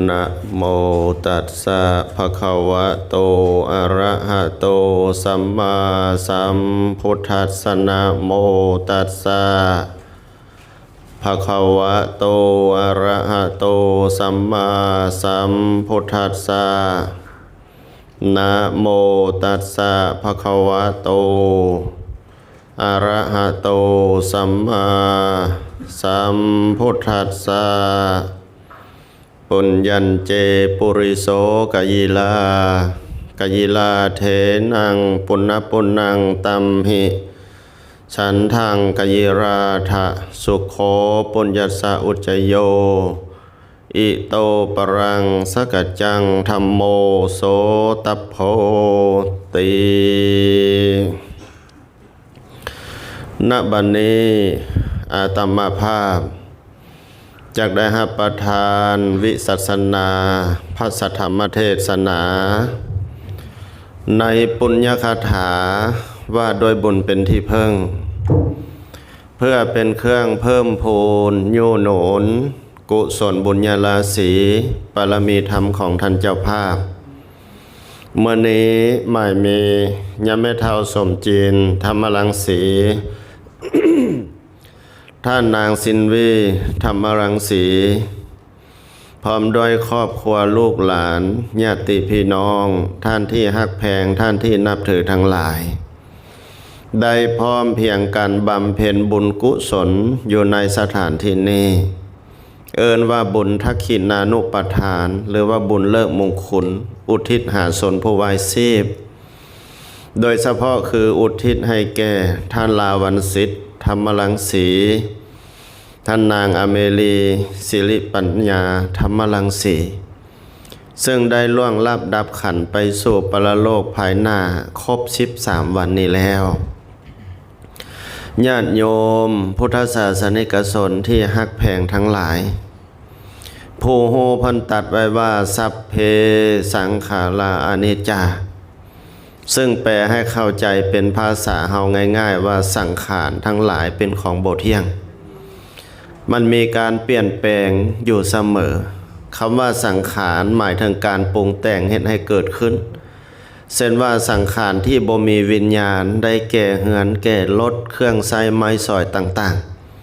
ນະໂມຕັດສະ ພະຄະວະໂຕ ອະຣະຫະໂຕ ສຳມາສຳພຸດທັດສະ ນະໂມຕັດສະ ພະຄະວະໂຕ ອະຣະຫະໂຕ ສຳມາສຳພຸດທັດສະ ນະໂມຕັດສະ ພະຄະວະໂຕ ອະຣະຫະໂຕ ສຳມາສຳພຸດທັດສະ ປຸນຍັນເຈ ປຸລິໂສ ກະຍິລາ ກະຍິລາເທນັງ ປຸນນະປຸນນັງ ຕັມຫິ ສັນທັງ ກະຍິລາທະ ສຸໂຂ ປຸນຍັດສະ ອຸດຈະໂຍ ອິໂຕປະລັງ ສະກະຈັງ ທຳໂມ ໂສຕັບໂພຕິ. ນະບັດນີ້ ອາດຕະມາພາບ ຈັກໄດ້ຮັບປະທານວິສັດສະນາ ພະສັດທຳມະເທດສະໜາ ໃນປຸນຍະຄາຖາວ່າດ້ວຍບຸນເປັນທີ່ເພິ່ງ ເພື່ອເປັນເຄື່ອງເພີ່ມພູນ ຍູ້ໜູນ ກຸສົນບຸນຍາລາສີ ບາລະມີທຳຂອງທ່ານເຈົ້າພາບ. ມື້ນີ້ໝາຍມີຍາແມ່ເຖົ້າສົມຈີນ ທຳມະລັງສີ, ທ່ານນາງຊິນວີ ທຳມະລັງສີ, ພ້ອມດ້ວຍຄອບຄົວລູກຫຼານ ຍາດຕິພີ່ນ້ອງ ທ່ານທີ່ຮັກແພງ ທ່ານທີ່ນັບຖືທັງຫຼາຍ ໄດ້ພ້ອມພຽງກັນບຳເພັນບຸນກຸສົນຢູ່ໃນສະຖານທີ່ນີ້ ເອີ້ນວ່າບຸນທັກຂິນານຸປະທານ ຫຼືວ່າບຸນເລີກມຸງຄຸນ ອຸທິດຫາຊົນຜູ້ວາຍຊີບ ໂດຍສະເພາະຄືອຸທິດໃຫ້ແກ່ທ່ານ ລາວັນສິດ ທຳມະລັງສີ, ທ່ານນາງ ອາເມລີ ສິລິປັນຍາ ທຳມະລັງສີ ເຊິ່ງໄດ້ລ່ວງລັບດັບຂັນໄປສູ່ປະລະໂລກພາຍໜ້າຄົບສິບສາມວັນນີ້ແລ້ວ. ຍາດໂຍມພຸດທະສາສະນິກະຊົນທີ່ຮັກແພງທັງຫຼາຍ, ຜູ້ຮູ້ເພິ່ນຕັດໄວ້ວ່າ ສັບເພສັງຂາລາອະນິດຈາ ເຊິ່ງແປໃຫ້ເຂົ້າໃຈເປັນພາສາເຮົາງ່າຍໆວ່າ ສັງຂານທັງຫຼາຍເປັນຂອງບໍ່ທ່ຽງ, ມັນມີການປ່ຽນແປງຢູ່ສະເໝີ. ຄຳວ່າສັງຂານໝາຍເຖິງການປຸງແຕ່ງເຮັດໃຫ້ເກີດຂຶ້ນ, ເຊັ່ນວ່າສັງຂານທີ່ບໍ່ມີວິນຍານ ໄດ້ແກ່ເຮືອນ ແກ່ລົດ ເຄື່ອງໃຊ້ໄມ້ສອຍຕ່າງ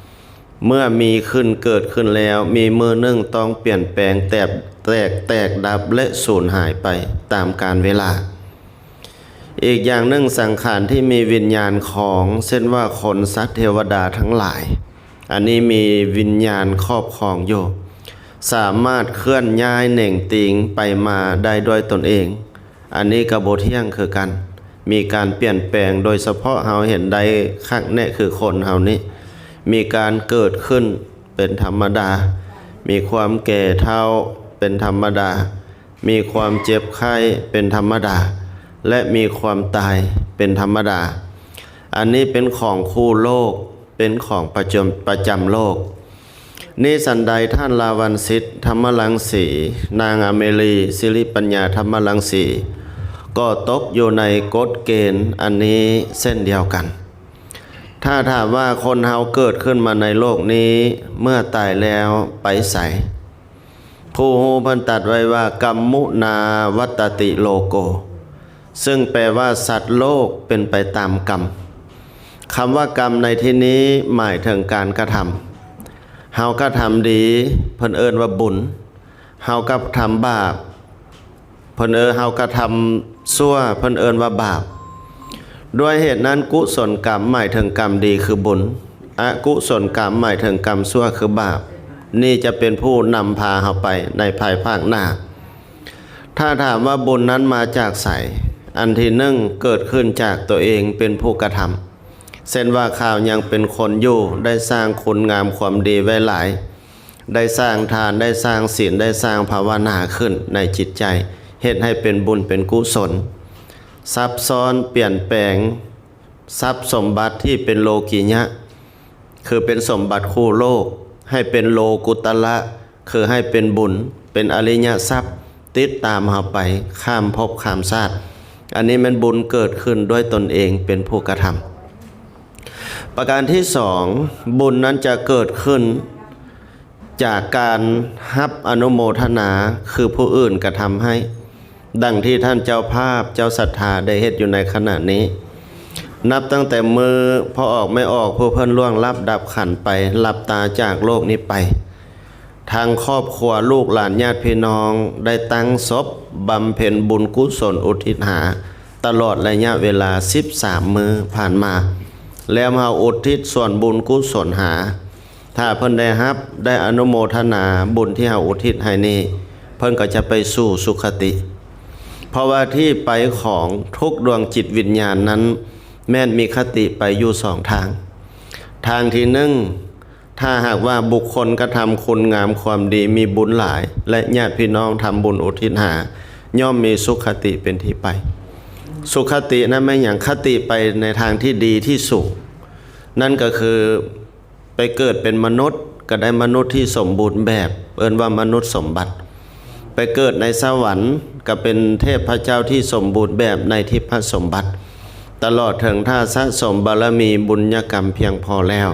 ໆ ເມື່ອມີຂຶ້ນເກີດຂຶ້ນແລ້ວ ມີມື້ໜຶ່ງຕ້ອງປ່ຽນແປງ ແຕກ ແຕກ ແຕກດັບ ແລະ ສູນຫາຍໄປຕາມການເວລາ. ອີກຢ່າງໜຶ່ງ ສັງຂານທີ່ມີວິນຍານຄອງ ເຊັ່ນວ່າຄົນ ສັດ ເທວະດາທັງຫຼາຍ ອັນນີ້ມີວິນຍານຄອບຄອງຢູ່ ສາມາດເຄື່ອນຍ້າຍເໜັງຕີງໄປມາໄດ້ດ້ວຍຕົນເອງ ອັນນີ້ກໍບໍ່ທ່ຽງຄືກັນ ມີການປ່ຽນແປງ ໂດຍສະເພາະເຮົາເຫັນໄດ້ຄັກແນ່ຄືຄົນເຮົານີ້ ມີການເກີດຂຶ້ນເປັນທຳມະດາ, ມີຄວາມແກ່ເຖົ້າເປັນທຳມະດາ, ມີຄວາມເຈັບໄຂ້ເປັນທຳມະດາ ແລະ ມີຄວາມຕາຍເປັນທຳມະດາ. ອັນນີ້ເປັນຂອງຄູ່ໂລກ ເປັນຂອງປະຈຳ ປະຈຳໂລກ. ນີ້ສັນໃດ ທ່ານ ລາວັນສິດ ທຳມະລັງສີ, ນາງ ອາເມລີ ສິລິປັນຍາ ທຳມະລັງສີ ກໍຕົກຢູ່ໃນກົດເກນອັນນີ້ເຊັ່ນດຽວກັນ. ຖ້າຖາມວ່າຄົນເຮົາເກີດຂຶ້ນມາໃນໂລກນີ້ ເມື່ອຕາຍແລ້ວໄປໃສ? ຜູ້ຮູ້ເພິ່ນຕັດໄວ້ວ່າ ກຳມຸນາວັດຕະຕິໂລໂກ ເຊິ່ງແປວ່າສັດໂລກເປັນໄປຕາມກຳ. ຄຳວ່າກຳໃນທີ່ນີ້ໝາຍເຖິງການກະທຳ. ເຮົາກະທຳດີ ເພິ່ນເອີ້ນວ່າບຸນ. ເຮົາກະທຳບາບ ເພິ່ນເອີ້ນ ເຮົາກະທຳຊົ່ວ ເພິ່ນເອີ້ນວ່າບາບ. ດ້ວຍເຫດນັ້ນ ກຸສົນກຳໝາຍເຖິງກຳດີຄືບຸນ, ອະກຸສົນກຳໝາຍເຖິງກຳຊົ່ວຄືບາບ. ນີ້ຈະເປັນຜູ້ນຳພາເຮົາໄປໃນພາຍພາກໜ້າ. ຖ້າຖາມວ່າບຸນນັ້ນມາຈາກໃສ? ອັນທີໜຶ່ງ ເກີດຂຶ້ນຈາກຕົວເອງເປັນຜູ້ກະທຳ. ເຊັ່ນວ່າ ຄາວຍັງເປັນຄົນຢູ່ ໄດ້ສ້າງຄຸນງາມຄວາມດີໄວ້ຫຼາຍ, ໄດ້ສ້າງທານ, ໄດ້ສ້າງສິນ, ໄດ້ສ້າງພາວະນາຂຶ້ນໃນຈິດໃຈ, ເຮັດໃຫ້ເປັນບຸນເປັນກຸສົນ. ຊັບຊ້ອນປ່ຽນແປງຊັບສົມບັດທີ່ເປັນໂລກິຍະ ຄືເປັນສົມບັດຄູ່ໂລກ ໃຫ້ເປັນໂລກຸດຕະລະ ຄືໃຫ້ເປັນບຸນ ເປັນອະລິຍະຊັບ ຕິດຕາມເຮົາໄປຂ້າມພົບຂ້າມຊາດ. ອັນນີ້ແມ່ນບຸນເກີດຂຶ້ນດ້ວຍຕົນເອງເປັນຜູ້ກະທຳ. ປະການທີສອງ ບຸນນັ້ນຈະເກີດຂຶ້ນ ຈາກການຮັບອະນຸໂມທະນາ ຄືຜູ້ອື່ນກະທຳໃຫ້, ດັ່ງທີ່ທ່ານເຈົ້າພາບເຈົ້າສັດທາໄດ້ເຮັດຢູ່ໃນຂະນະນີ້. ນັບຕັ້ງແຕ່ມື້ພໍ່ອອກແມ່ອອກຜູ້ເພິ່ນລ່ວງລັບດັບຂັນໄປ, ຫຼັບຕາຈາກໂລກນີ້ໄປ, ທາງຄອບຄົວລູກຫຼານຍາດພີ່ນ້ອງໄດ້ຕັ້ງສົບບຳເພັນບຸນກຸສົນອຸທິດຫາ ຕະຫຼອດໄລຍະເວລາສິບສາມມື້ຜ່ານມາ, ແລ້ວເຮົາອຸທິດສ່ວນບຸນກຸສົນຫາ. ຖ້າເພິ່ນໄດ້ຮັບ ໄດ້ອະນຸໂມທະນາບຸນທີ່ເຮົາອຸທິດໃຫ້ນີ້, ເພິ່ນກໍຈະໄປສູ່ສຸຄະຕິ. ເພາະວ່າທີ່ໄປຂອງທຸກດວງຈິດວິນຍານນັ້ນ ແມ່ນມີຄະຕິໄປຢູ່ສອງທາງ. ທາງທີໜຶ່ງ, ຖ້າຫາກວ່າບຸກຄົນກະທຳຄຸນງາມຄວາມດີ ມີບຸນຫຼາຍ ແລະ ຍາດພີ່ນ້ອງທຳບຸນອຸທິດຫາ, ຍ່ອມມີສຸຄະຕິເປັນທີ່ໄປ. ສຸຄະຕິນັ້ນແມ່ນຫຍັງ? ຄະຕິໄປໃນທາງທີ່ດີທີ່ສູງ, ນັ້ນກໍຄື ໄປເກີດເປັນມະນຸດ ກໍໄດ້ມະນຸດທີ່ສົມບູນແບບ, ເອີ້ນວ່າມະນຸດສົມບັດ. ໄປເກີດໃນສະຫວັນ ກໍເປັນເທບພະເຈົ້າທີ່ສົມບູນແບບໃນທິບພະສົມບັດ, ຕະຫຼອດເຖິງຖ້າສະສົມບາລະມີບຸນຍະກຳພຽງພໍແລ້ວ,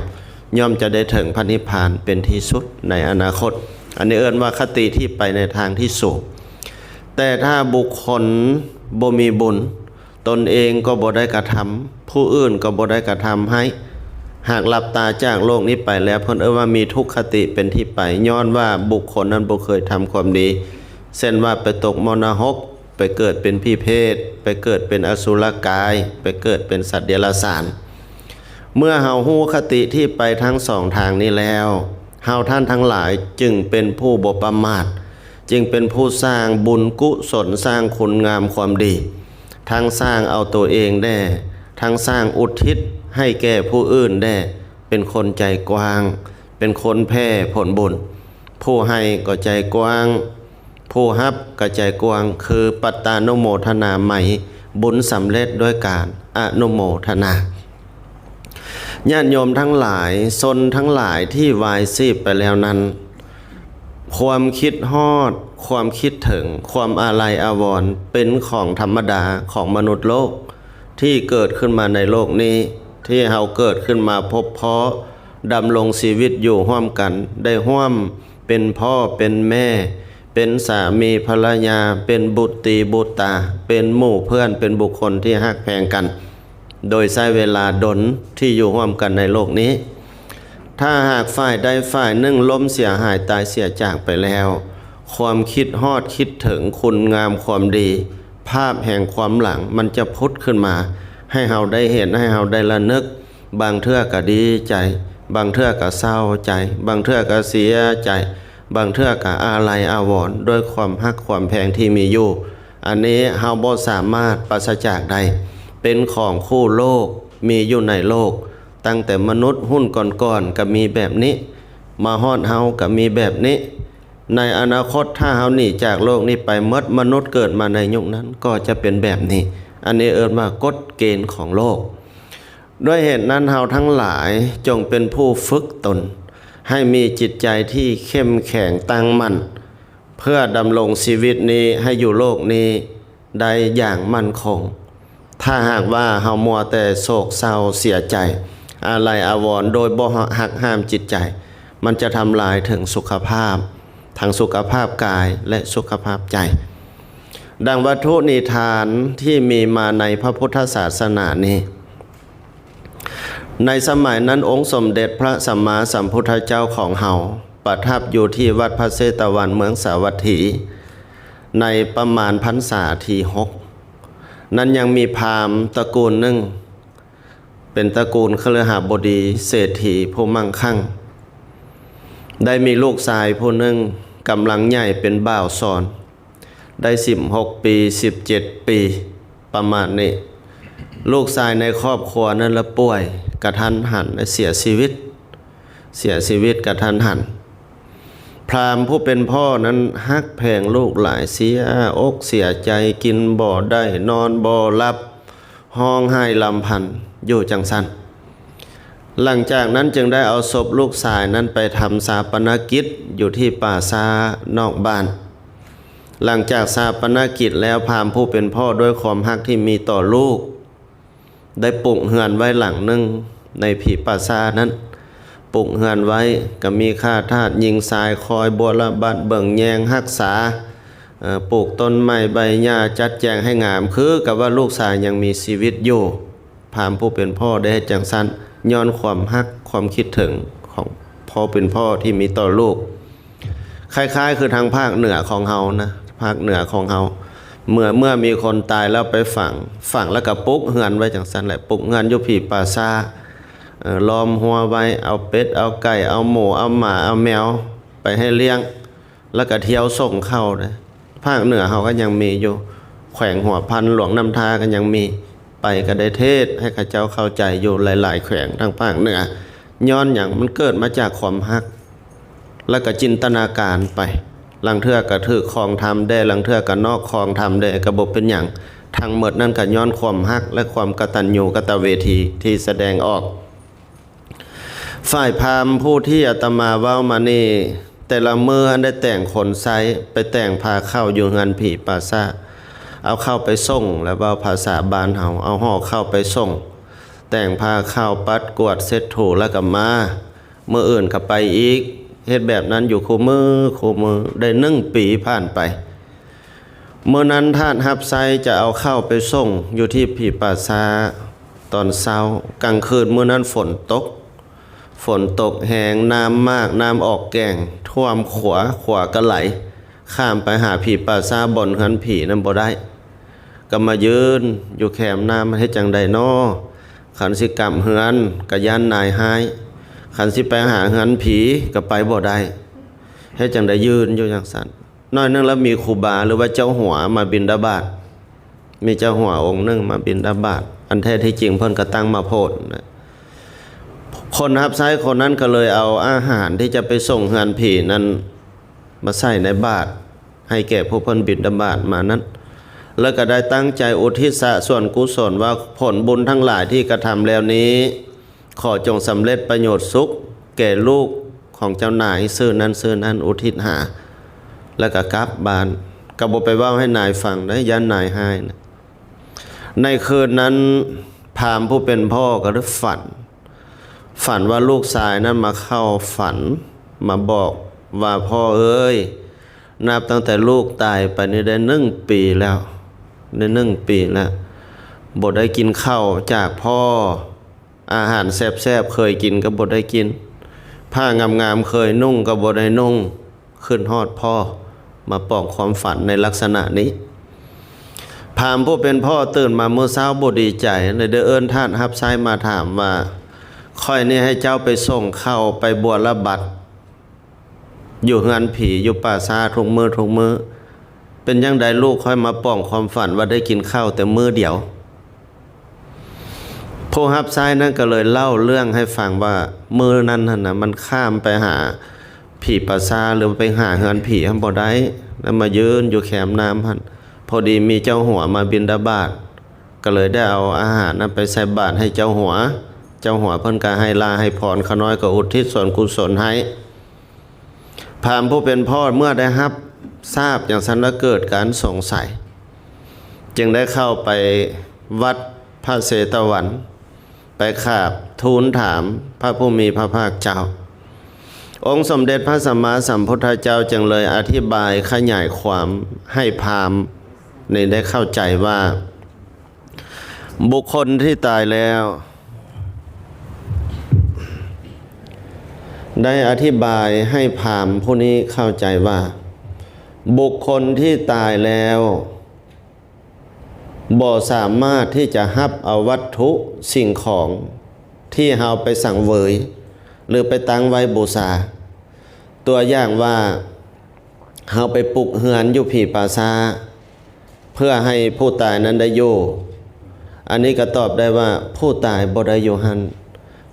ຍ່ອມຈະໄດ້ເຖິງພະນິບພານເປັນທີ່ສຸດໃນອະນາຄົດ. ອັນນີ້ເອີ້ນວ່າຄະຕິທີ່ໄປໃນທາງທີ່ສູງ. ແຕ່ຖ້າບຸກຄົນບໍ່ມີບຸນ, ຕົນເອງກໍບໍ່ໄດ້ກະທຳ, ຜູ້ອື່ນກໍບໍ່ໄດ້ກະທຳໃຫ້. ຫາກຫຼັບຕາຈາກໂລກນີ້ໄປແລ້ວ, ເພິ່ນເອີ້ນວ່າມີທຸກຄະຕິເປັນທີ່ໄປ, ຍ້ອນວ່າບຸກຄົນນັ້ນບໍ່ເຄີຍທຳຄວາມດີ, ເຊັ່ນວ່າໄປຕົກມໍນະຫົກ, ໄປເກີດເປັນຜີເປດ, ໄປເກີດເປັນອະສຸລະກາຍ, ໄປເກີດເປັນສັດເດຍລະສານ. ເມື່ອເຮົາຮູ້ຄະຕິທີ່ໄປທັງສອງທາງນີ້ແລ້ວ, ເຮົາທ່ານທັງຫຼາຍຈຶ່ງເປັນຜູ້ບໍ່ປະໝາດ, ຈຶ່ງເປັນຜູ້ສ້າງບຸນກຸສົນ, ສ້າງຄຸນງາມຄວາມດີ, ທັງສ້າງເອົາໂຕເອງແດ່, ທັງສ້າງອຸທິດໃຫ້ແກ່ຜູ້ອື່ນແດ່, ເປັນຄົນໃຈກວ້າງ, ເປັນຄົນແຜ່ຜົນບຸນ. ຜູ້ໃຫ້ກໍໃຈກວ້າງ, ຜູ້ຮັບກໍໃຈກວ້າງ, ຄືປັດຕານຸໂມທະນາໃໝ່, ບຸນສຳເລັດດ້ວຍການອະນຸໂມທະນາ. ຍາດໂຍມທັງຫຼາຍ, ຊົນທັງຫຼາຍທີ່ວາຍຊີບໄປແລ້ວນັ້ນ, ຄວາມຄິດຮອດ, ຄວາມຄິດເຖິງ, ຄວາມອາໄລອາວອນ ເປັນຂອງທຳມະດາຂອງມະນຸດໂລກ ທີ່ເກີດຂຶ້ນມາໃນໂລກນີ້, ທີ່ເຮົາເກີດຂຶ້ນມາພົບພໍ້, ດຳລົງຊີວິດຢູ່ຮ່ວມກັນ, ໄດ້ຮ່ວມເປັນພໍ່ເປັນແມ່, ເປັນສາມີພັນລະຍາ, ເປັນບຸດຕີບຸດຕາ, ເປັນໝູ່ເພື່ອນ, ເປັນບຸກຄົນທີ່ຮັກແພງກັນ. ໂດຍໃຊ້ເວລາດົນທີ່ຢູ່ຮ່ວມກັນໃນໂລກນີ້. ຖ້າຫາກຝ່າຍໃດຝ່າຍໜຶ່ງລົ້ມເສຍຫາຍຕາຍເສຍຈາກໄປແລ້ວ, ຄວາມຄິດຮອດຄິດເຖິງຄຸນງາມຄວາມດີ, ພາບແຫ່ງຄວາມຫຼັງມັນຈະຜຸດຂຶ້ນມາໃຫ້ເຮົາໄດ້ເຫັນ, ໃຫ້ເຮົາໄດ້ລະນຶກ. ບາງເທື່ອກໍດີໃຈ, ບາງເທື່ອກໍເສົ້າໃຈ, ບາງເທື່ອກໍເສຍໃຈ, ບາງເທື່ອກໍອາໄລອາວອນດ້ວຍຄວາມຮັກຄວາມແພງທີ່ມີຢູ່. ອັນນີ້ເຮົາບໍ່ສາມາດປາສະຈາກໄດ້, ເປັນຂອງຄູ່ໂລກ, ມີຢູ່ໃນໂລກ. ຕັ້ງແຕ່ມະນຸດຮຸ່ນກ່ອນໆກໍມີແບບນີ້, ມາຮອດເຮົາກໍມີແບບນີ້. ໃນອະນາຄົດ ຖ້າເຮົາໜີຈາກໂລກນີ້ໄປໝົດ, ມະນຸດເກີດມາໃນຍຸກນັ້ນກໍຈະເປັນແບບນີ້. ອັນນີ້ເອີ້ນວ່າກົດເກນຂອງໂລກ. ດ້ວຍເຫດນັ້ນ, ເຮົາທັງຫຼາຍຈົ່ງເປັນຜູ້ຝຶກຕົນໃຫ້ມີຈິດໃຈທີ່ເຂັ້ມແຂງຕັ້ງໝັ້ນ, ເພື່ອດຳລົງຊີວິດນີ້ໃຫ້ຢູ່ໂລກນີ້ໄດ້ຢ່າງໝັ້ນຄົງ. ຖ້າຫາກວ່າເຮົາມົວແຕ່ໂສກເສົ້າເສຍໃຈ, ອາໄລອາວອນໂດຍບໍ່ຮັກຫ້າມຈິດໃຈ, ມັນຈະທຳລາຍເຖິງສຸຂະພາບ, ທັງສຸຂະພາບກາຍ ແລະ ສຸຂະພາບໃຈ. ດັ່ງວັດຖຸນິທານທີ່ມີມາໃນພະພຸດທະສາສະໜານີ້, ໃນສະໄໝນັ້ນ ອົງສົມເດັດພະສຳມາສຳພຸດທະເຈົ້າຂອງເຮົາປະທັບຢູ່ທີ່ວັດພະເຊຕະວັນ ເມືອງສາວັດຖີ ໃນປະມານພັນສາທີຫົກ ນັ້ນຍັງມີພາມຕະກູນໜຶ່ງ ເປັນຕະກູນຄະລືຫະບໍດີເສດຖີຜູ້ມັ່ງຄັ່ງ, ໄດ້ມີລູກຊາຍຜູ້ໜຶ່ງກຳລັງໃຫຍ່ເປັນບ່າວສອນ ໄດ້ສິບຫົກປີ ສິບເຈັດປີ ປະມານນີ້. ລູກຊາຍໃນຄອບຄົວນັ້ນລະປ່ວຍກະທັນຫັນ ແລະ ເສຍຊີວິດ, ເສຍຊີວິດກະທັນຫັນ. ພາມຜູ້ເປັນພໍ່ນັ້ນຮັກແພງລູກຫຼາຍ, ເສຍອົກເສຍໃຈ, ກິນບໍ່ໄດ້ ນອນບໍ່ຫຼັບ, ຮ້ອງໄຫ້ລຳພັນຢູ່ຈັ່ງຊັ້ນ. ຫຼັງຈາກນັ້ນຈຶ່ງໄດ້ເອົາສົບລູກຊາຍນັ້ນໄປທຳຊາປະນະກິດຢູ່ທີ່ປ່າຊ້ານອກບ້ານ. ຫຼັງຈາກຊາປະນະກິດແລ້ວ, ພາມຜູ້ເປັນພໍ່ດ້ວຍຄວາມຮັກທີ່ມີຕໍ່ລູກ ໄດ້ປຸກເຮືອນໄວ້ຫຼັງໜຶ່ງໃນຜີປ່າຊ້ານັ້ນ, ປຸກເຮືອນໄວ້ ກໍມີຂ້າທາດຍິງຊາຍຄອຍບົວລະບັດເບິ່ງແຍງຮັກສາ, ເອີ ປູກຕົ້ນໄມ້ໃບຫຍ້າ ຈັດແຈງໃຫ້ງາມ ຄືກັບວ່າລູກຊາຍຍັງມີຊີວິດຢູ່. ພາມຜູ້ເປັນພໍ່ໄດ້ເຮັດຈັ່ງຊັ້ນ ຍ້ອນຄວາມຮັກ ຄວາມຄິດເຖິງຂອງຜູ້ເປັນພໍ່ທີ່ມີຕໍ່ລູກ. ຄ້າຍໆຄືທາງພາກເໜືອຂອງເຮົານະ, ພາກເໜືອຂອງເຮົາ ເມື່ອ ເມື່ອມີຄົນຕາຍແລ້ວໄປຝັງ, ຝັງແລ້ວກໍປຸກເຮືອນໄວ້ຈັ່ງຊັ້ນແຫຼະ, ປຸກເຮືອນຢູ່ຜີປ່າຊ້າ, ເອີ ລ້ອມຮົ້ວໄວ້, ເອົາເປັດ ເອົາໄກ່ ເອົາໝູ ເອົາໝາ ເອົາແມວໄປໃຫ້ລ້ຽງ ແລ້ວກໍທ່ຽວສົ່ງເຂົ້າເດ້. ພາກເໜືອເຮົາກໍຍັງມີຢູ່, ແຂວງຫົວພັນ, ຫຼວງນ້ຳທາກໍຍັງມີ, ໄປກໍໄດ້ເທດໃຫ້ເຂົາເຈົ້າເຂົ້າໃຈຢູ່ຫຼາຍໆແຂວງທາງພາກເໜືອ. ຍ້ອນຫຍັງ? ມັນເກີດມາຈາກຄວາມຮັກ ແລ້ວກໍຈິນຕະນາການໄປ, ລາງເທື່ອກໍຖືກຄອງທຳແດ່, ລາງເທື່ອກໍນອກຄອງທຳແດ່, ກໍບໍ່ເປັນຫຍັງ. ທັງໝົດນັ້ນກໍຍ້ອນຄວາມຮັກ ແລະ ຄວາມກະຕັນຍູກະຕະເວທີທີ່ສະແດງອອກ. ຝ່າຍພາມຜູ້ທີ່ອາດຕະມາເວົ້າມານີ້, ແຕ່ລະມື້ໄດ້ແຕ່ງຄົນໃຊ້ ໄປແຕ່ງພາເຂົ້າຢູ່ເຮືອນຜີປ່າຊ້າ, ເອົາເຂົ້າໄປສົ່ງ, ແລະ ເວົ້າພາສາບ້ານເຮົາ, ເອົາຫໍ່ເຂົ້າໄປສົ່ງ, ແຕ່ງພາເຂົ້າ, ປັດກວາດເຊັດຖູ ແລ້ວກໍມາ, ມື້ອື່ນກໍໄປອີກ. ເຮັດແບບນັ້ນຢູ່ຄູ່ມື້, ຄູ່ມື້, ໄດ້ໜຶ່ງປີຜ່ານໄປ. ມື້ນັ້ນທາດຮັບໃຊ້ຈະເອົາເຂົ້າໄປສົ່ງຢູ່ທີ່ຜີປ່າຊ້າຕອນເຊົ້າ, ກາງຄືນມື້ນັ້ນຝົນຕົກ, ຝົນຕົກແຮງ, ນ້ຳມາກ, ນ້ຳອອກແກ້ງ, ຖ້ວມຂົວ, ຂົວກໍໄຫຼຂ້າມໄປຫາຜີປ່າຊ້າ, ບ່ອນເຮືອນຜີນັ້ນບໍ່ໄດ້, ກໍມາຢືນຢູ່ແຄມນ້ຳ. ເຮັດຈັ່ງໃດນໍ? ຄັນຊິກັບເຮືອນກໍຢ້ານນາຍຮ້າຍ, ຄັນຊິໄປຫາເຮືອນຜີກໍໄປບໍ່ໄດ້. ເຮັດຈັ່ງໃດ? ຢືນຢູ່ຈັ່ງຊັ້ນ. ໜ້ອຍໜຶ່ງແລ້ວມີຄູບາ ຫຼືວ່າເຈົ້າຫົວມາບິນທະບາດ, ມີເຈົ້າຫົວອົງໜຶ່ງມາບິນທະບາດ, ອັນແທ້ທີ່ຈິງເພິ່ນກໍຕັ້ງມາໂພດນະ. ຄົນຮັບໃຊ້ຄົນນັ້ນກໍເລີຍເອົາອາຫານທີ່ຈະໄປສົ່ງເຮືອນຜີນັ້ນມາໃສ່ໃນບາດໃຫ້ແກ່ຜູ້ເພິ່ນບິນທະບາດມານັ້ນ, ແລ້ວກໍໄດ້ຕັ້ງໃຈອຸທິດສະສ່ວນກຸສົນວ່າ ຜົນບຸນທັງຫຼາຍທີ່ກະທຳແລ້ວນີ້ ຂໍຈົ່ງສຳເລັດປະໂຫຍດສຸກແກ່ລູກຂອງເຈົ້ານາຍຊື່ນັ້ນຊື່ນັ້ນ ອຸທິດຫາ, ແລ້ວກໍກັບບ້ານ, ກໍບໍ່ໄປເວົ້າໃຫ້ນາຍຟັງເດ້, ຢ້ານນາຍຮ້າຍນະ. ໃນຄືນນັ້ນ ພາມຜູ້ເປັນພໍ່ກໍໄດ້ຝັນ, ຝັນວ່າລູກຊາຍນັ້ນມາເຂົ້າຝັນ ມາບອກວ່າ ພໍ່ເອີຍ, ນັບຕັ້ງແຕ່ລູກຕາຍໄປນີ້ໄດ້ໜຶ່ງປີແລ້ວ, ໄດ້ໜຶ່ງປີແລ້ວ, ບໍ່ໄດ້ກິນເຂົ້າຈາກພໍ່. ອາຫານແຊບໆເຄີຍກິນກໍບໍ່ໄດ້ກິນ, ຜ້າງາມໆເຄີຍນຸ່ງກໍບໍ່ໄດ້ນຸ່ງ, ຄຶດຮອດພໍ່, ມາປອງຄວາມຝັນໃນລັກສະນະນີ້. ພາມຜູ້ເປັນພໍ່ຕື່ນມາມື້ເຊົ້າບໍ່ດີໃຈ, ເລີຍໄດ້ເອີ້ນທາດຮັບໃຊ້ມາຖາມວ່າ, ຂ້ອຍນີ້ໃຫ້ເຈົ້າໄປສົ່ງເຂົ້າໄປບົວລະບັດ ຢູ່ເຮືອນຜີ ຢູ່ປ່າຊ້າທຸກມື້ທຸກມື້, ເປັນຈັ່ງໃດລູກຂ້ອຍມາປອງຄວາມຝັນວ່າໄດ້ກິນເຂົ້າແຕ່ມື້ດຽວ? ຜູ້ຮັບໃຊ້ນັ້ນກໍເລີຍເລົ່າເລື່ອງໃຫ້ຟັງວ່າ ມື້ນັ້ນຫັ້ນນະ ມັນຂ້າມໄປຫາຜີປ່າຊ້າ ຫຼືວ່າໄປຫາເຮືອນຜີຫັ້ນບໍ່ໄດ້, ແລ້ວມາຢືນຢູ່ແຄມນ້ຳຫັ້ນ, ພໍດີມີເຈົ້າຫົວມາບິນທະບາດ, ກໍເລີຍໄດ້ເອົາອາຫານນັ້ນໄປໃສ່ບາດໃຫ້ເຈົ້າຫົວ, ເຈົ້າຫົວເພິ່ນກໍໃຫ້ລາໃຫ້ພອນ, ຂ້ານ້ອຍກໍອຸທິດສ່ວນກຸສົນໃຫ້. ພາມຜູ້ເປັນພໍ່ເມື່ອໄດ້ຮັບຊາບຈັ່ງຊັ້ນແລ້ວເກີດການສົງໄສ, ຈຶ່ງໄດ້ເຂົ້າໄປວັດພະເຊຕະວັນ, ໄປຂາບທູນຖາມພະຜູ້ມີພະພາກເຈົ້າ. ອົງສົມເດັດພະສຳມາສຳພຸດທະເຈົ້າຈຶ່ງເລີຍອະທິບາຍຂະຫຍາຍຄວາມໃຫ້ພາມນີ້ໄດ້ເຂົ້າໃຈວ່າ ບຸກຄົນທີ່ຕາຍແລ້ວ ໄດ້ອະທິບາຍໃຫ້ພາມຜູ້ນີ້ເຂົ້າໃຈວ່າ ບຸກຄົນທີ່ຕາຍແລ້ວ ບໍ່ສາມາດທີ່ຈະຮັບເອົາວັດຖຸສິ່ງຂອງທີ່ເຮົາໄປສັງເຫວີຍ ຫຼື ໄປຕັ້ງໄວ້ບູຊາ. ຕົວຢ່າງວ່າ ເຮົາໄປປຸກເຮືອນຢູ່ຜີປ່າຊ້າ ເພື່ອໃຫ້ຜູ້ຕາຍນັ້ນໄດ້ຢູ່, ອັນນີ້ກໍຕອບໄດ້ວ່າຜູ້ຕາຍບໍ່ໄດ້ຢູ່ຫັ້ນ,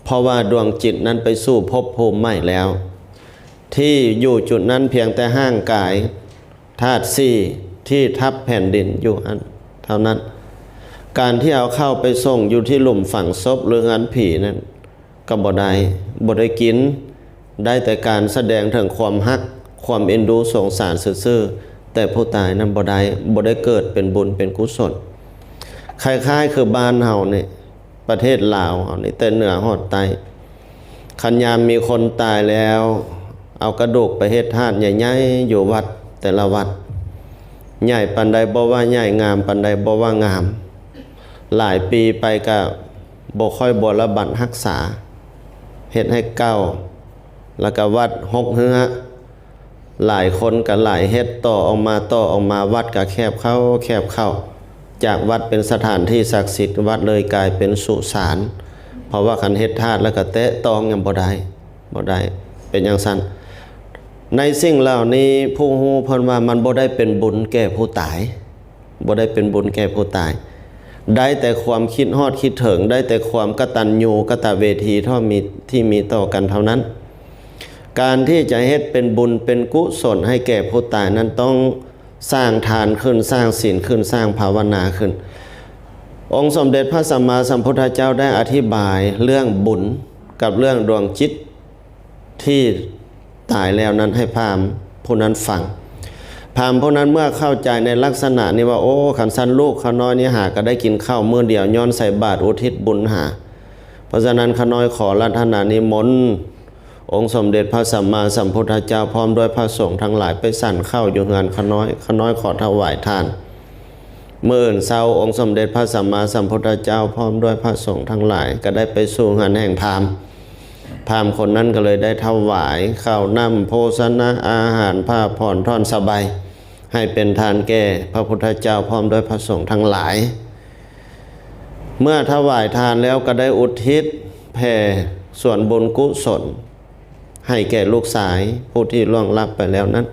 ເພາະວ່າດວງຈິດນັ້ນໄປສູ່ພົບພູມໃໝ່ແລ້ວ, ທີ່ຢູ່ຈຸດນັ້ນພຽງແຕ່ຮ່າງກາຍທາດສີ່ທີ່ທັບແຜ່ນດິນຢູ່ຫັ້ນເທົ່ານັ້ນ. ການທີ່ເອົາເຂົ້າໄປສົ່ງຢູ່ທີ່ຫຼຸມຝັງສົບ ຫຼື ເຮືອນຜີນັ້ນ ກໍບໍ່ໄດ້, ບໍ່ໄດ້ກິນ, ໄດ້ແຕ່ການສະແດງເຖິງຄວາມຮັກ, ຄວາມເອັນດູສົງສານຊື່ໆ, ແຕ່ຜູ້ຕາຍນັ້ນບໍ່ໄດ້, ບໍ່ໄດ້ເກີດເປັນບຸນເປັນກຸສົນ. ຄ້າຍໆຄືບ້ານເຮົານີ້, ປະເທດລາວເຮົານີ້, ແຕ່ເໜືອຮອດໃຕ້, ຄັນຍາມມີຄົນຕາຍແລ້ວ ເອົາກະດູກໄປເຮັດທາດໃຫຍ່ໆ ຢູ່ວັດແຕ່ລະວັດ ໃຫຍ່ປານໃດບໍ່ວ່າໃຫຍ່ ງາມປານໃດບໍ່ວ່າງາມ ຫຼາຍປີໄປກະບໍ່ຄ່ອຍບົວລະບັດຮັກສາ ເຮັດໃຫ້ເກົ່າ ແລ້ວກະວັດຮົກເຮື້ອ ຫຼາຍຄົນກະຫຼາຍເຮັດຕໍ່ອອກມາ ຕໍ່ອອກມາ ວັດກະແຄບເຂົ້າ ແຄບເຂົ້າ ຈາກວັດເປັນສະຖານທີ່ສັກສິດ ວັດເລີຍກາຍເປັນສຸສານ ເພາະວ່າຄັນເຮັດທາດແລ້ວກະແຕະຕ້ອງຫຍັງບໍ່ໄດ້ ບໍ່ໄດ້ ເປັນຈັ່ງຊັ້ນ. ໃນສິ່ງເຫຼົ່ານີ້ ຜູ້ຮູ້ເພິ່ນວ່າມັນບໍ່ໄດ້ເປັນບຸນແກ່ຜູ້ຕາຍ ບໍ່ໄດ້ເປັນບຸນແກ່ຜູ້ຕາຍ ໄດ້ແຕ່ຄວາມຄິດຮອດຄິດເຖິງ ໄດ້ແຕ່ຄວາມກະຕັນຍູກະຕະເວທີທີ່ມີ ທີ່ມີຕໍ່ກັນເທົ່ານັ້ນ. ການທີ່ຈະເຮັດເປັນບຸນເປັນກຸສົນໃຫ້ແກ່ຜູ້ຕາຍນັ້ນ ຕ້ອງສ້າງທານຂຶ້ນ ສ້າງສິນຂຶ້ນ ສ້າງພາວະນາຂຶ້ນ. ອົງສົມເດັດພະສຳມາສຳພຸດທະເຈົ້າໄດ້ອະທິບາຍເລື່ອງບຸນກັບເລື່ອງດວງຈິດ ທີ່ຕາຍແລ້ວນັ້ນໃຫ້ພາມຜູ້ນັ້ນຟັງ. ພາມຜູ້ນັ້ນເມື່ອເຂົ້າໃຈໃນລັກສະນະນີ້ວ່າ ໂອ້ ຄັນຊັ້ນລູກຂ້ານ້ອຍນີ້ຫາກໍໄດ້ກິນເຂົ້າມື້ດຽວ ຍ້ອນໃສ່ບາດອຸທິດບຸນຫາ. ເພາະສະນັ້ນ ຂ້ານ້ອຍຂໍລັດຖະນານິມົນອົງສົມເດັດພະສຳມາສຳພຸດທະເຈົ້າ ພ້ອມດ້ວຍພະສົງທັງຫຼາຍ ໄປສັນເຂົ້າຢູ່ເຮືອນຂ້ານ້ອຍ, ຂ້ານ້ອຍຂໍຖວາຍທານ. ມື້ອື່ນເຊົ້າ ອົງສົມເດັດພະສຳມາສຳພຸດທະເຈົ້າ ພ້ອມດ້ວຍພະສົງທັງຫຼາຍ ກໍໄດ້ໄປສູ່ເຮືອນແຫ່ງພາມ. ພາມຄົນນັ້ນກໍເລີຍໄດ້ຖວາຍເຂົ້ານ້ຳໂພຊະນະອາຫານ ຜ້າຜ່ອນທ່ອນສະບາຍ ໃຫ້ເປັນທານແກ່ພະພຸດທະເຈົ້າ ພ້ອມດ້ວຍພະສົງທັງຫຼາຍ. ເມື່ອຖວາຍທານແລ້ວ ກໍໄດ້ອຸທິດແຜ່ສ່ວນບຸນກຸສົນ ໃຫ້ແກ່ລູກຊາຍຜູ້ທີ່ລ່ວງລັບໄປແລ້ວນັ້ນ.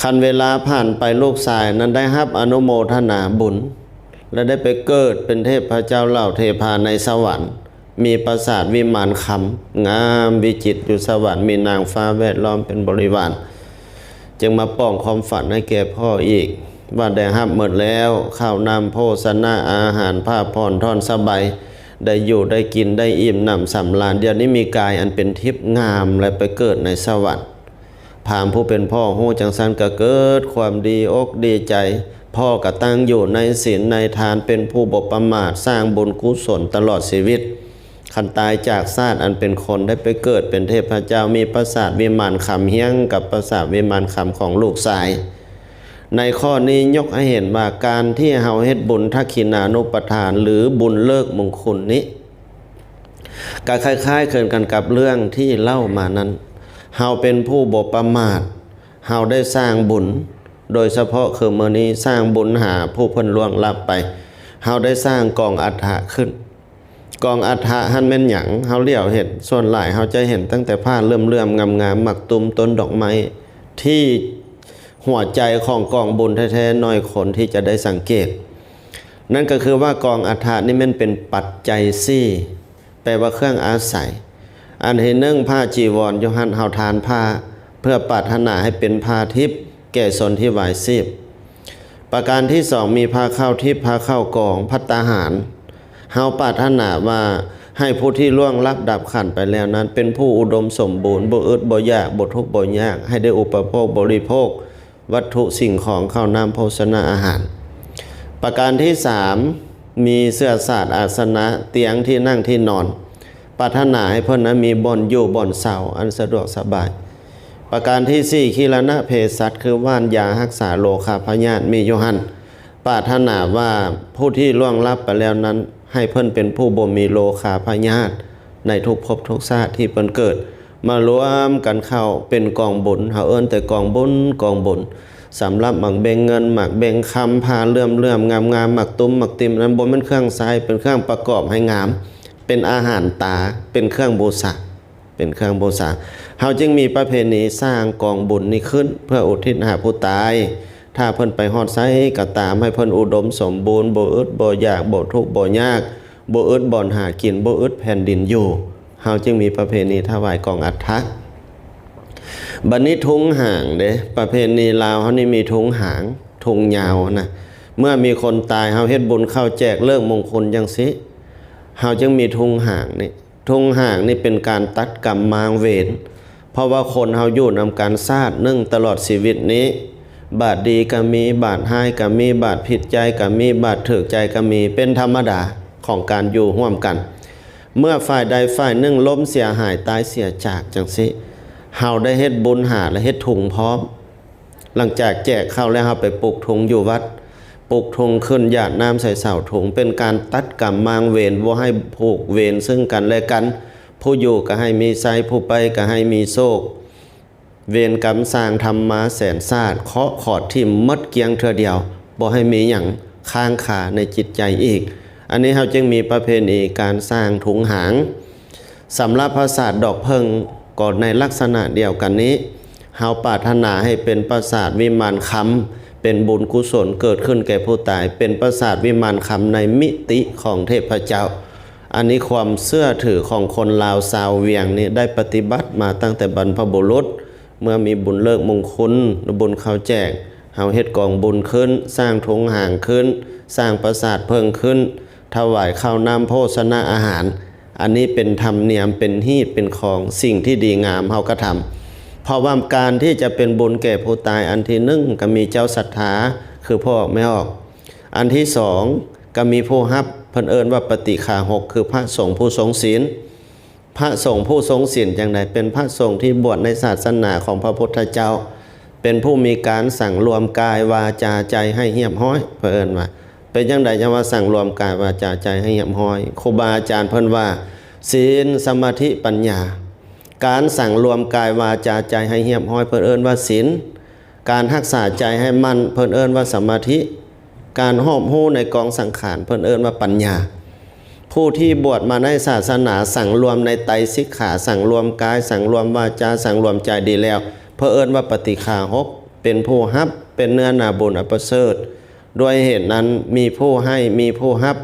ຄັນເວລາຜ່ານໄປ ລູກຊາຍນັ້ນໄດ້ຮັບອະນຸໂມທະນາບຸນ ແລະ ໄດ້ໄປເກີດເປັນເທບພະເຈົ້າເຫຼົ່າເທພາໃນສະຫວັນ, ມີປາສາດວິມານຄຳ ງາມວິຈິດຢູ່ສະຫວັນ, ມີນາງຟ້າແວດລ້ອມເປັນບໍລິວານ. ຈຶ່ງມາປອງຄວາມຝັນໃຫ້ແກ່ພໍ່ອີກ ວ່າໄດ້ຮັບໝົດແລ້ວ ເຂົ້ານ້ຳໂພຊະນະອາຫານ ຜ້າຜ່ອນທ່ອນສະບາຍ ໄດ້ຢູ່ໄດ້ກິນ ໄດ້ອີ່ມໜຳສຳລານ. ດຽວນີ້ມີກາຍອັນເປັນທິບງາມ ແລະ ໄປເກີດໃນສະຫວັນ. ພາມຜູ້ເປັນພໍ່ຮູ້ຈັ່ງຊັ້ນກໍເກີດຄວາມດີອົກດີໃຈ. ພໍ່ກໍຕັ້ງຢູ່ໃນສິນໃນທານ ເປັນຜູ້ບໍ່ປະໝາດ ສ້າງບຸນກຸສົນຕະຫຼອດຊີວິດ. ຄັນຕາຍຈາກຊາດອັນເປັນຄົນ ໄດ້ໄປເກີດເປັນເທບພະເຈົ້າ ມີປາສາດວິມານຄຳ ຮຽງກັບປາສາດວິມານຄຳຂອງລູກຊາຍ. ໃນຂໍ້ນີ້ຍົກໃຫ້ເຫັນວ່າ ການທີ່ເຮົາເຮັດບຸນທັກຂິນານຸປະທານ ຫຼື ບຸນເລີກມຸງຄຸນນີ້ ກໍຄ້າຍໆຄືກັນກັບເລື່ອງທີ່ເລົ່າມານັ້ນ. ເຮົາເປັນຜູ້ບໍ່ປະໝາດ, ເຮົາໄດ້ສ້າງບຸນ, ໂດຍສະເພາະຄືມື້ນີ້ສ້າງບຸນຫາຜູ້ເພິ່ນລ່ວງລັບໄປ, ເຮົາໄດ້ສ້າງກອງອັດຖະຂຶ້ນ. ກອງອັດຖະຫັ້ນແມ່ນຫຍັງ? ເຮົາຫຼຽວເຫັນ, ສ່ວນຫຼາຍເຮົາຈະເຫັນຕັ້ງແຕ່ຜ້າເຫຼື້ອມໆງາມໆ ໝາກຕຸ້ມ, ຕົ້ນດອກໄມ້ ທີ່ຫົວໃຈຂອງກອງບຸນແທ້ໆ ໜ້ອຍຄົນທີ່ຈະໄດ້ສັງເກດ. ນັ້ນກໍຄືວ່າກອງອັດຖະນີ້ແມ່ນເປັນປັດໄຈສີ່ ແປວ່າເຄື່ອງອາໄສ. ອັນທີໜຶ່ງ ຜ້າຈີວອນຢູ່ຫັ້ນ ເຮົາທານຜ້າເພື່ອປາດຖະໜາໃຫ້ເປັນຜ້າທິບແກ່ຊົນທີ່ວາຍຊີບ. ປະການທີສອງ ມີຜ້າເຂົ້າທິບ, ຜ້າເຂົ້າກອງ, ພັດຕາຫານ. ເຮົາປາດຖະໜາວ່າໃຫ້ຜູ້ທີ່ລ່ວງລັບດັບຂັນໄປແລ້ວນັ້ນ ເປັນຜູ້ອຸດົມສົມບູນ, ບໍ່ອຶດບໍ່ຢາກ, ບໍ່ທຸກບໍ່ຍາກ, ໃຫ້ໄດ້ອຸປະໂພກບໍລິໂພກ ວັດຖຸສິ່ງຂອງ ເຂົ້ານ້ຳໂພຊະນະອາຫານ. ປະການທີສາມ ມີເສື່ອສາດອາສະນະ, ຕຽງ, ທີ່ນັ່ງ, ທີ່ນອນ, ປາດຖະໜາໃຫ້ເພິ່ນນັ້ນມີບ່ອນຢູ່ບ່ອນເຊົາອັນສະດວກສະບາຍ. ປະການທີສີ່ ຄີລະນະເພສັດ ຄືຫວ່ານຢາຮັກສາໂລຄາພະຍາດ ມີຢູ່ຫັ້ນ. ປາດຖະໜາວ່າຜູ້ທີ່ລ່ວງລັບໄປແລ້ວນັ້ນ ໃຫ້ເພິ່ນເປັນຜູ້ບໍ່ມີໂລຄາພະຍາດໃນທຸກພົບທຸກຊາດທີ່ເພິ່ນເກີດ. ມາລວມກັນເຂົ້າເປັນກອງບຸນ, ເຮົາເອີ້ນແຕ່ກອງບຸນ, ກອງບຸນ. ສຳລັບໝາກເບັງເງິນ, ໝາກເບັງຄຳ, ຜ້າເຫຼື້ອມໆງາມໆ, ໝາກຕຸ້ມ, ໝາກຕິ່ມ, ນັ້ນບໍ່ແມ່ນເຄື່ອງໃຊ້, ເປັນເຄື່ອງປະກອບໃຫ້ງາມ, ເປັນອາຫານຕາ, ເປັນເຄື່ອງບູຊາ, ເປັນເຄື່ອງບູຊາ. ເຮົາຈຶ່ງມີປະເພນີສ້າງກອງບຸນນີ້ຂຶ້ນ ເພື່ອອຸທິດຫາຜູ້ຕາຍ. ຖ້າເພິ່ນໄປຮອດໃສກໍຕາມ, ໃຫ້ເພິ່ນອຸດົມສົມບູນ, ບໍ່ອຶດບໍ່ຢາກ, ບໍ່ທຸກບໍ່ຍາກ, ບໍ່ອຶດບ່ອນຫາກິນ, ບໍ່ອຶດແຜ່ນດິນຢູ່. ເຮົາຈຶ່ງມີປະເພນີຖວາຍກອງອັດຖະ. ບັດນີ້ທຸງຫາງເດ້, ປະເພນີລາວເຮົານີ້ມີທຸງຫາງ, ທຸງຍາວນະ. ເມື່ອມີຄົນຕາຍ ເຮົາເຮັດບຸນເຂົ້າແຈກເລີກມຸງຄຸນຈັ່ງຊີ້, ເຮົາຈຶ່ງມີທຸງຫາງນີ້. ທຸງຫາງນີ້ເປັນການຕັດກຳມ້າງເວນ, ເພາະວ່າຄົນເຮົາຢູ່ນຳກັນຊາດໜຶ່ງຕະຫຼອດຊີວິດນີ້, ບາດດີກໍມີ, ບາດຮ້າຍກໍມີ, ບາດຜິດໃຈກໍມີ, ບາດຖືກໃຈກໍມີ, ເປັນທຳມະດາຂອງການຢູ່ຮ່ວມກັນ. ເມື່ອຝ່າຍໃດຝ່າຍໜຶ່ງລົ້ມເສຍຫາຍຕາຍເສຍຈາກຈັ່ງຊີ້ ເຮົາໄດ້ເຮັດບຸນຫາ ແລະ ເຮັດທຸງພ້ອມ. ຫຼັງຈາກແຈກເຂົ້າແລ້ວ ເຮົາໄປປຸກທຸງຢູ່ວັດ ປຸກທຸງຂຶ້ນ ຢາດນ້ຳໃສ່ເສົາທຸງ ເປັນການຕັດກຳມ້າງເວນ ບໍ່ໃຫ້ຜູກເວນຊຶ່ງກັນແລະກັນ. ຜູ້ຢູ່ກໍໃຫ້ມີໄຊ ຜູ້ໄປກໍໃຫ້ມີໂຊກ. ເວນກຳສ້າງທຳມາແສນຊາດ ເຄາະຂອດຖິ້ມໝົດກ້ຽງເທື່ອດຽວ ບໍ່ໃຫ້ມີຫຍັງຄ້າງຄາໃນຈິດໃຈອີກ. ອັນນີ້ເຮົາຈຶ່ງມີປະເພນີການສ້າງທຸງຫາງ. ສຳລັບປາສາດດອກເຜິ້ງກໍໃນລັກສະນະດຽວກັນນີ້ ເຮົາປາດຖະໜາໃຫ້ເປັນປາສາດວິມານຄຳ ເປັນບຸນກຸສົນເກີດຂຶ້ນແກ່ຜູ້ຕາຍ ເປັນປາສາດວິມານຄຳໃນມິຕິຂອງເທບພະເຈົ້າ. ອັນນີ້ຄວາມເຊື່ອຖືຂອງຄົນລາວຊາວວຽງນີ້ໄດ້ປະຕິບັດມາຕັ້ງແຕ່ບັນພະບຸລຸດ. ເມື່ອມີບຸນເລີກມຸງຄຸນ ບຸນເຂົ້າແຈກ ເຮົາເຮັດກອງບຸນຂຶ້ນ ສ້າງທຸງຫາງຂຶ້ນ ສ້າງປາສາດເຜິ້ງຂຶ້ນ ຖວາຍເຂົ້ານ້ຳໂພຊະນາອາຫານ. ອັນນີ້ເປັນທຳນຽມ ເປັນຮີດເປັນຄອງ ສິ່ງທີ່ດີງາມເຮົາກະທຳ. ເພາະວ່າການທີ່ຈະເປັນບຸນແກ່ຜູ້ຕາຍ ອັນທີໜຶ່ງກະມີເຈົ້າສັດທາ ຄືພໍ່ອອກແມ່ອອກ. ອັນທີສອງກະມີຜູ້ຮັບ ເພິ່ນເອີ້ນວ່າປະຕິຄາຫົກ ຄືພະສົງຜູ້ຊົງສິນ. ພະສົງຜູ້ຊົງສິນຈັ່ງໃດ? ເປັນພະສົງທີ່ບວດໃນສາສະໜາຂອງພະພຸດທະເຈົ້າ ເປັນຜູ້ມີການສັງລວມກາຍ ວາຈາ ໃຈໃຫ້ຮຽບຮ້ອຍ ເພິ່ນເອີ້ນວ່າ. ເປັນຈັ່ງໃດຈັ່ງວ່າສັງລວມກາຍ ວາຈາ ໃຈໃຫ້ຮຽບຮ້ອຍ? ຄູບາອາຈານເພິ່ນວ່າ ສິນ ສະມາທິ ປັນຍາ. ການສັງລວມກາຍ ວາຈາ ໃຈໃຫ້ຮຽບຮ້ອຍ ເພິ່ນເອີ້ນວ່າສິນ. ການຮັກສາໃຈໃຫ້ໝັ້ນ ເພິ່ນເອີ້ນວ່າສະມາທິ. ການຮອບຮູ້ໃນກອງສັງຂານ ເພິ່ນເອີ້ນວ່າປັນຍາ. ຜູ້ທີ່ບວດມາໃນສາສະໜາ ສັງລວມໃນໄຕສິກຂາ ສັງລວມກາຍ ສັງລວມວາຈາ ສັງລວມໃຈດີແລ້ວ ເພິ່ນເອີ້ນວ່າປະຕິຄາຫົກ ເປັນຜູ້ຮັບ ເປັນເນື້ອນາບຸນອັນປະເສີດ. ດ້ວຍເຫດນັ້ນ ມີຜູ້ໃຫ້ ມີຜູ້ຮັບ.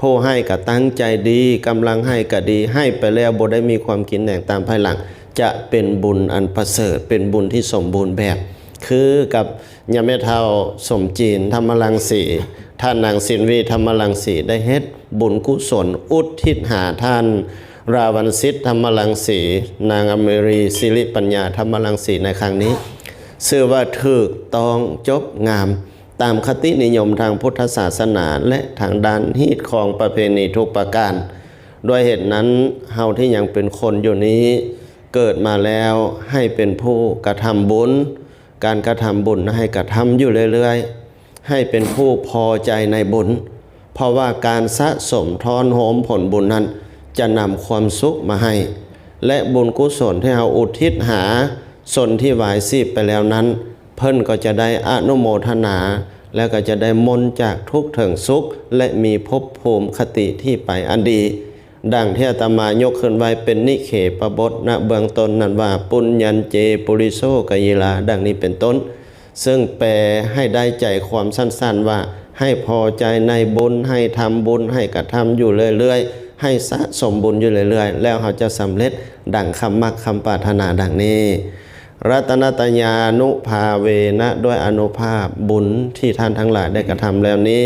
ຜູ້ໃຫ້ກະຕັ້ງໃຈດີ ກຳລັງໃຫ້ກະດີ ໃຫ້ໄປແລ້ວບໍ່ໄດ້ມີຄວາມກິນແໜງຕາມພາຍຫຼັງ ຈະເປັນບຸນອັນປະເສີດ ເປັນບຸນທີ່ສົມບູນແບບ. ຄືກັບຍາແມ່ເຖົ້າສົມຈີນ ທຳມະລັງສີ, ທ່ານນາງສິນວີ ທຳມະລັງສີ ໄດ້ເຮັດບຸນກຸສົນອຸທິດຫາທ່ານລາວັນສິດ ທຳມະລັງສີ, ນາງອາເມຣີ ສິລິປັນຍາ ທຳມະລັງສີ ໃນຄັ້ງນີ້ ຊື່ວ່າຖືກຕ້ອງຈົບງາມ ຕາມຄະຕິນິຍົມທາງພຸດທະສາສະໜາ ແລະ ທາງດ້ານຮີດຄອງປະເພນີທຸກປະການ. ດ້ວຍເຫດນັ້ນ ເຮົາທີ່ຍັງເປັນຄົນຢູ່ນີ້ ເກີດມາແລ້ວໃຫ້ເປັນຜູ້ກະທຳບຸນ, ການກະທຳບຸນໃຫ້ກະທຳຢູ່ເລື້ອຍໆ, ໃຫ້ເປັນຜູ້ພໍໃຈໃນບຸນ, ເພາະວ່າການສະສົມທ້ອນໂຮມຜົນບຸນນັ້ນ ຈະນຳຄວາມສຸກມາໃຫ້ ແລະ ບຸນກຸສົນທີ່ເຮົາອຸທິດຫາຊົນທີ່ວາຍຊີບໄປແລ້ວນັ້ນ ເພິ່ນກໍຈະໄດ້ອະນຸໂມທະນາ ແລະ ກໍຈະໄດ້ມົນຈາກທຸກເຖິງສຸກ ແລະ ມີພົບພູມຄະຕິທີ່ໄປອັນດີ. ດັ່ງທີ່ອາດຕະມາຍົກຂຶ້ນໄວ້ເປັນນິເຂປະບົດນະເບື້ອງຕົ້ນນັ້ນວ່າ ປຸນຍັນເຈ ປຸລິໂສ ກະເຢລາ ດັ່ງນີ້ເປັນຕົ້ນ. ເຊິ່ງແປໃຫ້ໄດ້ໃຈຄວາມສັ້ນໆວ່າ ໃຫ້ພໍໃຈໃນບຸນ, ໃຫ້ທຳບຸນ, ໃຫ້ກະທຳຢູ່ເລື້ອຍໆ, ໃຫ້ສະສົມບຸນຢູ່ເລື້ອຍໆ ແລ້ວເຮົາຈະສຳເລັດດັ່ງຄຳມັກຄຳປາດຖະໜາດັ່ງນີ້. ລັດຕະນະຕະຍານຸພາເວນະ ດ້ວຍອານຸພາບບຸນທີ່ທ່ານທັງຫຼາຍໄດ້ກະທຳແລ້ວນີ້